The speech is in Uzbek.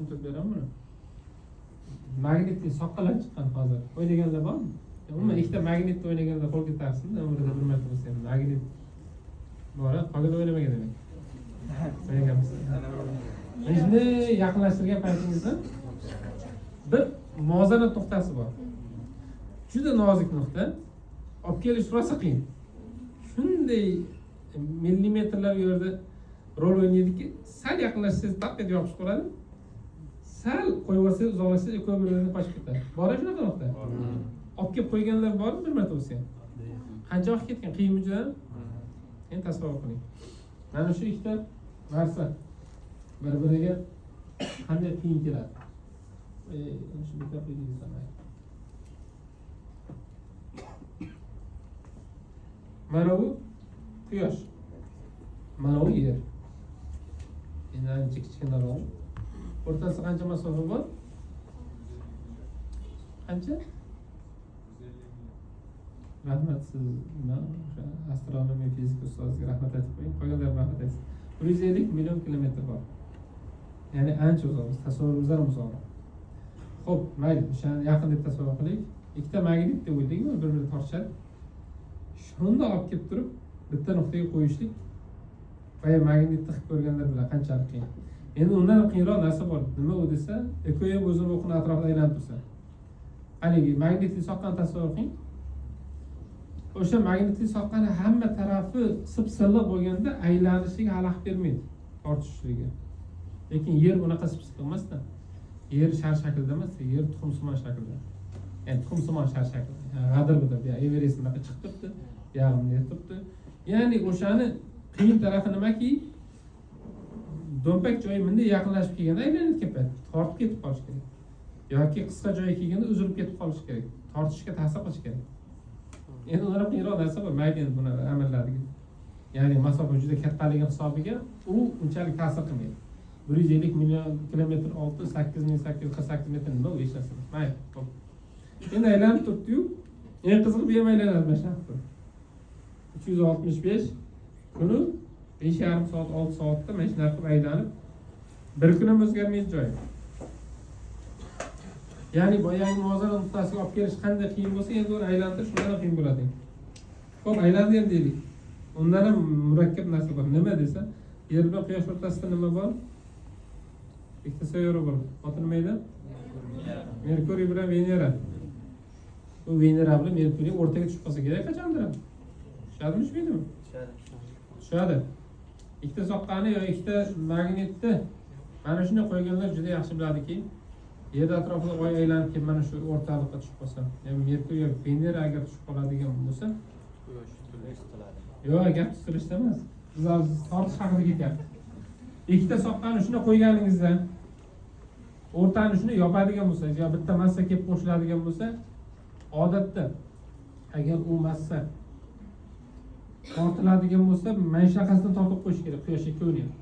Tushuntirib beraman buni. Magnitli soqqalar chiqqan hozir. O'ynaganlar bormi? Umuman, ikkita magnitni o'ynaganlar qo'l ko'tarsin, umrida bir marta bo'lsa ham magnit bor. Qolgan o'ynamagan demak. O'ynaganmisiz? Mana shunday yaqinlashtirgan paytingizda bir muvozanat nuqtasi bor. Juda nozik nuqta. Olib kelish rosa qiyin. Shunday millimetrlar u yerda rol o'ynaydiki, sal yaqinlashsangiz, taq etib yopishib qoladi. Sal qo'yib yuborsangiz, uzoqlashsangiz, ikkovi bir biridan qochib ketadi. Bor shunaqa nuqta. Olib kelib qo'yganlar bormi bir marta bo'lsa ham? Qancha vaqt ketgan? Qiyinmi juda? Endi tasavvur qiling. Mana shu ikkita narsa bir biriga qanday qiyin keladi. Shu bitta qo'ydingiz. Mana bu quyosh. Mana bu yer. Endi ancha kichkinaroq. O'rtasida qancha masofa bor? Qancha? Rahmat, siz nima, o'sha astronomiya, fizika ustoziga rahmat aytib qo'ying. Qolganlar ham rahmat aytsin. 150 million kilometr bor. Ya'ni ancha uzoq, biz tasavvurimizdan ham uzoqroq. Xo'p, mayli, o'shani yaqin deb tasavvur qilaylik. Ikkita magnit deb o'ylaylik, bir birini tortishadi. Shunda olib kelib turib bitta nuqtaga qo'yishlik, boya magnitni qilib ko'rganlar bilan qanchalik qiyin. Endi undan ham qiyinroq narsa bor. Nima u desa, ikkovi ham o'zini o'qini atrofida aylanib tursa. Haligi magnitli soqqani tasavvur qiling. O'sha magnitli soqqani hamma tarafi sip silliq bo'lganda aylanishiga xalaqit bermaydi, tortishishligi. Lekin yer unaqa sip silliq emasda. Yer shar shaklida emas, yer tuxumsimon shaklida. Ya'ni tuxumsimon shar shaklida. Yani g'adir budir, bu Everest bunaqa chiqib turibdi, buyog'i bunday turibdi. Ya'ni o'shani qiyin tarafi nimaki, do'mpak joyi bunday yaqinlashib kelganda, aylanayotgan payt tortib ketib qolishi kerak. Yoki qisqa joyga kelganda uzilib ketib qolishi kerak. Tortishga ta'sir qilishi kerak. Endi undan ham qiyinroq narsa bor, mayli, endi buni amallardagi. Ya'ni masofa juda kattaligi hisobiga u unchalik ta'sir qilmaydi. 150 million kilometr, olti 8848 metr nima u, hech narsa emas. Mayli, xo'p. Endi aylanib turibdi-yu, eng qizig'i bu ham aylanadi mana shunaqa qilib. 365 kuni 5,5 soat, 6 soatda mana shunaqa qilib aylanib, bir kun ham o'zgarmaydi joyi. Ya'ni boyagi muvozanat nuqtasiga olib kelish qanday qiyin bo'lsa, endi uni aylantirish undan ham qiyin bo'ladi. Xo'p, aylandi ham deylik. Undan ham murakkab narsa bor. Nima desa, Yer bilan Quyosh o'rtasida nima bor? Ikkita sayyora bor. Oti nima edi? Merkuriy bilan Venera. Bu Venera bilan Merkuriy o'rtaga tushib qolsa kerak qachondir ham. Tushadimi, tushmaydimi? Tushadi. Ikkita soqqani yo ikkita magnitni mana shunday qo'yganlar juda yaxshi biladiki, Yer atrofida Oy aylanib kelib mana shu o'rtalikqa tushib qolsa, ya'ni Merkuriy yo Venera agar tushib qoladigan bo'lsa, Quyosh qiladi. Yo'q, gap tutilishda emas. Biz hozir tortish haqida ketyapti. Ikkita soqqani shunday qo'yganingizda o'rtani shunday yopadigan bo'lsangiz yo bitta massa kelib qo'shiladigan bo'lsa, odatda agar u massa tortiladigan bo'lsa, mana shunaqasidan tortib qo'yish kerak quyosh ikkovini ham.